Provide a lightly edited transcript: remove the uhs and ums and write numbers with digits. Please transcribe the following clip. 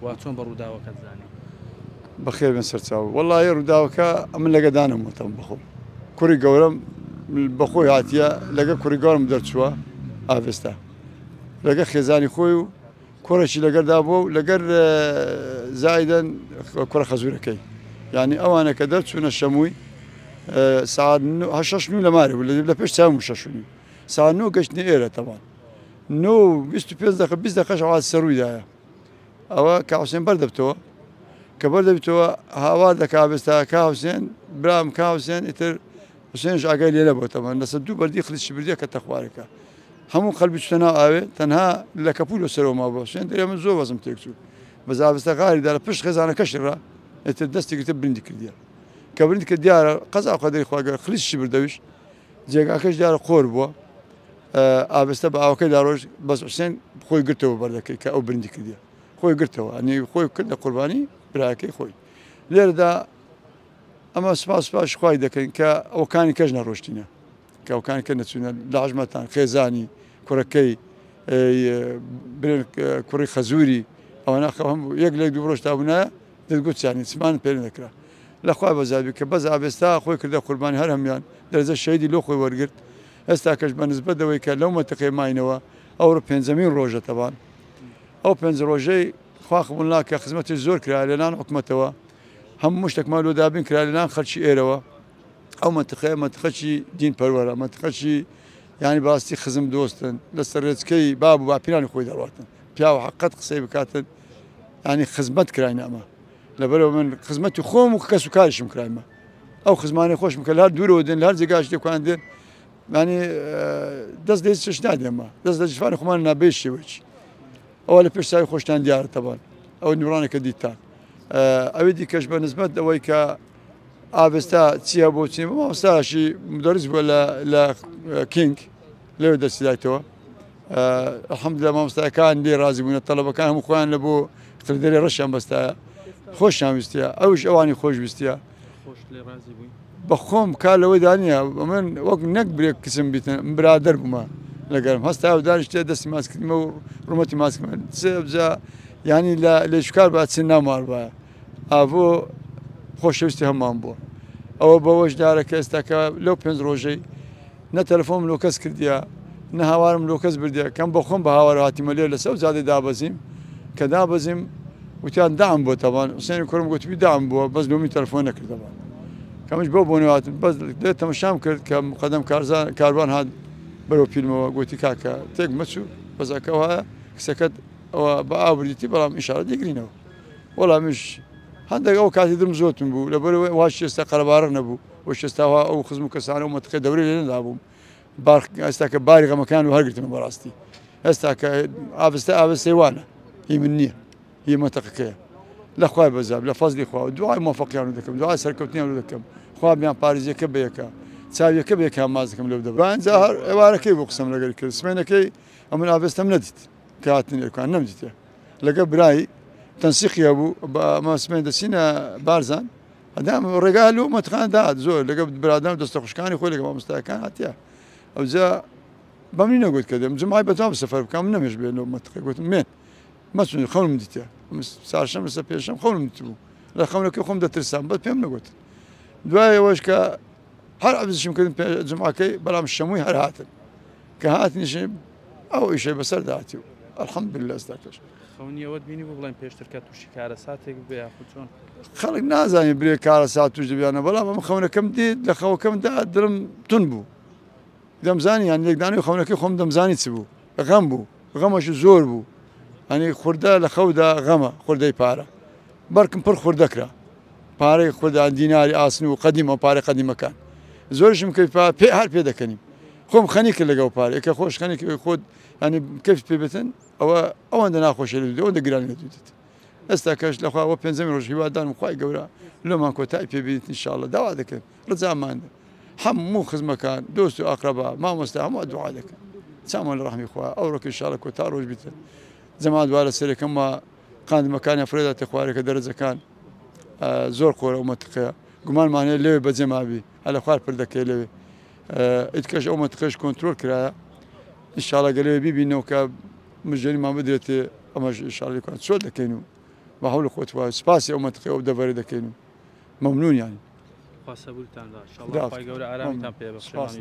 و چۆن بە ڕووداوەکەت زانی؟ بەخێر بێن سەرچاو. وەڵاهی ڕووداوەکە ئەمن لەگە دانم وتم بەخۆم کوڕی گەورەم بەخۆی هاتیە لەگە کوڕی گەورم دەرچووە ئاڤێستا لەگە خێزانی خۆی و کوڕێکی لەگەردا بووە و لەگەر زایدەن کوڕە خەزورەکەی یعنی ئەوانە کە دەرچوونە شەمووی ساعت شەش نو لە مارێ بوو لە پێش چاوم شەش و نیو ساعت نۆ گەشتنە ئێرە تەوان نۆ و 25 دقە 20 دقەش عاد سەروویدایە ئەوە کا حوسێن بەردەبتەوە کە بەردەبیتەوە هاوار دەکا بێستا کا حوسێن برام کا حوسێن ئیتر حوسێنش ئاگای لێ نەبووە تەمان لەسەر دوو بەردی خلیچی بردیە کە تەخوارەکە هەموو قەلبی چوتە ناو ئاوێ تەنها لە کەپوو لە سەرەوە مابوو حوسێن دەرێ من زۆر وەزم تێک چوو بەس ئاوێستا غاری دا لە پشت خێزانەکەشی ڕا ئیتر دەستی گرتە برندی کردیە کە برند کرد دیارە قەزا و قەدەری خوا گەورە خلیچی بردەویش جێگاکەش دیارە قۆر بووە ئاوێستە بە ئاوەکەیدا ڕۆشت بەس حوسێن خۆی گرتەوە بەردەکەی کە ئەو برندی کردیە خۆی گرتەوە ئەنی خۆی کردە قوربانی براکەی خۆی لێرەدا ئەمە سپاس سپاس خوای دەکەین کە ئەوکانی کەش نەڕۆشتینە کە ئەوکانی کە نەچوونە لە عژمەتان خێزانی کوڕەکەی کوڕی خەزووری ئەوانە هەم یەک لە دوو ڕۆژ تا بوونایە دەتگوت چیانی چمان پێ نەدەکرا لە خوا بەزابی کە بەس ئاوێستا خۆی کردە قوربانی هەر هەموان دەرەجە شەهیدی لۆ خۆی وەرگرت ئێستاکەش بە نسبەت ئەوەی کە لەو مەنتقەیە ماینەوە ئەوڕۆ پێنجەمین ڕۆژە تەبان ئەو پێنج ڕۆژەی خوا قبوڵ ناکە خزمەتی زۆر کرا لەلایەن حکومەتەوە هەموو شتێکمان لۆ دابین کرا لەلایەن خەڵکی ئێرەوە ئەو مەنتقەیە مەنتقەکی دین پەروەرە مەنتقەکی یانی بەڕاستی خزم دۆستن لەسەر ڕێچکەی باب و باپیرانی خۆی دەڕاتن پیاو حەقەت قسەی بکاتن ینی خزمەت کراین ئەمە لەبەرەوە من خزمەتی خۆم و کەس و کاریشم کرایمە ئەو خزمانەی خۆشم کە لە هەر دوورەوە دێن لە هەر جێگاش دێکوان دێن ینی دەست لێ چش نادێمە دەست لە جفانی خۆمان نابێ شێوەی ئەوە لە پێش چاوی خۆشتان دیارە تەبان ئەو نورانە کە دیتان ئەوی دیکەش بە نسبەت ئەوەی کە ئاڤێستا چییە بۆ چی مامۆستاشی مدەرس بووە لە کینگ لەوێ دەستی دایتەوە الحمدلله مامۆستاکان لێ ڕازی بوونە تەڵەبەکان هەموو خۆیان لە بۆ قردەری ڕەشیان بەستایە خۆشیان ویستە ئەوش ئەوانی خۆش ویستە بەخۆم کار لەوەدا نییە من وەک نەک برێک کچم بیتن برادەر بوومە لەگەرم هەستا و دانیشتێ دەستی ماسکردمە و ڕومەتی ماسکمە جا ینی لە لێشکار با چ نامار وایە ئاڤۆ خۆشەویستی هەمووان بووە ئەوە بەوەش دیارە کە ئێستاکە لەو پێنج ڕۆژەی نە تەلەفۆنم لۆ کەس کردیە نە هاوارم لۆ کەس بردیە کەم بە خۆم بە هاوار هاتیمە لێ لەسەر جادەی دابەزیم کە دابەزیم وتیان دام بۆ تەبان حوسێنی کوڕم گوتبی دام بووە بەس لۆمی تەلەفۆن نەکردەوە کەمش بەو بۆنەوە هاتم بەس لێ تەمەشام کرد کە مقەدەم کارزان کاروان هات بەرەو پیرمەوە گوتی کاکە تێک مەچوو بەزەکەوە کچەکەت ئەوە بە ئاو بردیتی بەڵام ئیشارە دەگرینەوە وەڵا منیش هەندێک ئەو کاتی درم زۆر تون بوو لەبەرەوەی واش ئێستا قەرەباڕ نەبوو وش ئێستا وا ئەو خزم و کەسانە و مەتقە دەورەی لێ نەدابووم بار ئێستا کە باری غەمەکان و هەرگرتمە بەڕاستی ئێستا کە ئاوستە ئاوستەی وانە هی من نییە هی مەتەقەکەیە لە خوای بەزاب لە فەزلی خوا و دوعای مۆفەقیان دەکەم دوعای سەرکەوتنیان دەکەم خوا بیان پارێزیەکە بەیەکە چاویەکە بەیەکە ماز دەکەم لەو دەبا ئینجا هەر ئێوارەکەی بۆ قسەم لەگەر کرد سمێنەکەی ئەمن ئاوێستەم نەدیت کە هاتن ئێرکان نەمدیتە لەگە برای تەنسیقی هەبوو ئەمە سمێن دەچینە بارزان ئەدام ڕێگا لۆ مەتخان دات زۆر لەگە برادەم دەستە خوشکانی خۆی لەگە مامۆستاکان هاتیە ئەوجا بەمنی نەگوت کە دێم جمعای بەتام سەفەر بکەم نەمێش بێن لۆ مەتقی گوتم مێن مەچون خەونم دیتە سارشەم لەسەر پێشەم خەونم دیتبوو لە خەونەکەی خۆم دەترسام بەس پێم نەگوت دوای ئەوەش کە هەر عەبزشم کردن جمعەکەی بەڵام شەمووی هەر هاتن کە هاتنیش ئەو ئیشەی بەسەر داهاتی و الحمدللە ئێستاکەش. خەونی ئەوەت بینی بوو بڵێن پێشتر کە تووشی کارەساتێک ببێ یاخود چۆن؟ خەڵک نازانێ برێ کارەسات تووش دەبیانە بەڵام ئەم خەونەکەم دیت لە خەوەکەمدا دڵم تون بوو دەمزانی یان لێکدانەوەی خەونەکەی خۆم دەمزانی چ بوو غەم بوو غەمەش زۆر بوو ئەنی خوردە لە خەودا غەمە خوردەی پارە بەرکم پڕ خوردە کرا پارەی خوردان دیناری ئاسن و قەدیمە پارە قەدیمەکان زۆرشم کرد پێ هەر پێ دەکەنیم خۆم خەنی کرد لەگەڵ پارە کە خۆش خەنی کرد خۆت ینی کەفت پێ بێتن ئەوە ئەوەندە ناخۆشی لە ئەوەندە گرانی لە دوودت ئێستا کەش لەخوا وە پێنجەمی ڕۆژ هیوادارم خوای گەورە لۆمان کۆتای پێ بێنێت ان شاء الله داوا دەکەن ڕجامان هەموو خزمەکان دۆست و ئەقرەبا مامۆستا هەموو دوعا دەکەن چامان لە ڕەحمی خوا ئەوڕۆکە ان شاء الله کۆتا ڕۆژ بیتن جەماعەت دوارە سەرەکەم وە قاندمەکانیان فرێداتە خوارەکە دەرەجەکان زۆر قۆرە و مەتقەیە گومانمان هەیە لەوێ بەجێ مابی هەلە خوار پردەکەی لەوێ ئیتکەش ئەو مەتقەش کۆنترۆل کرایە ئینشاءاللە گەلەوێ بیبینەوە کە مژێنیمان بدرێتێ ئەمەش ئینشاءاللە چۆل دەکەین و بە حەول قوت وایە سپاسی ئەو مەنتقەی ئەو دەڤەرە دەکەین و مەمنوون یانی. خوا سەبورتان دا ان شاءاللە خوای گەورە ئارامیتان پێ بەخشێ. سپاس.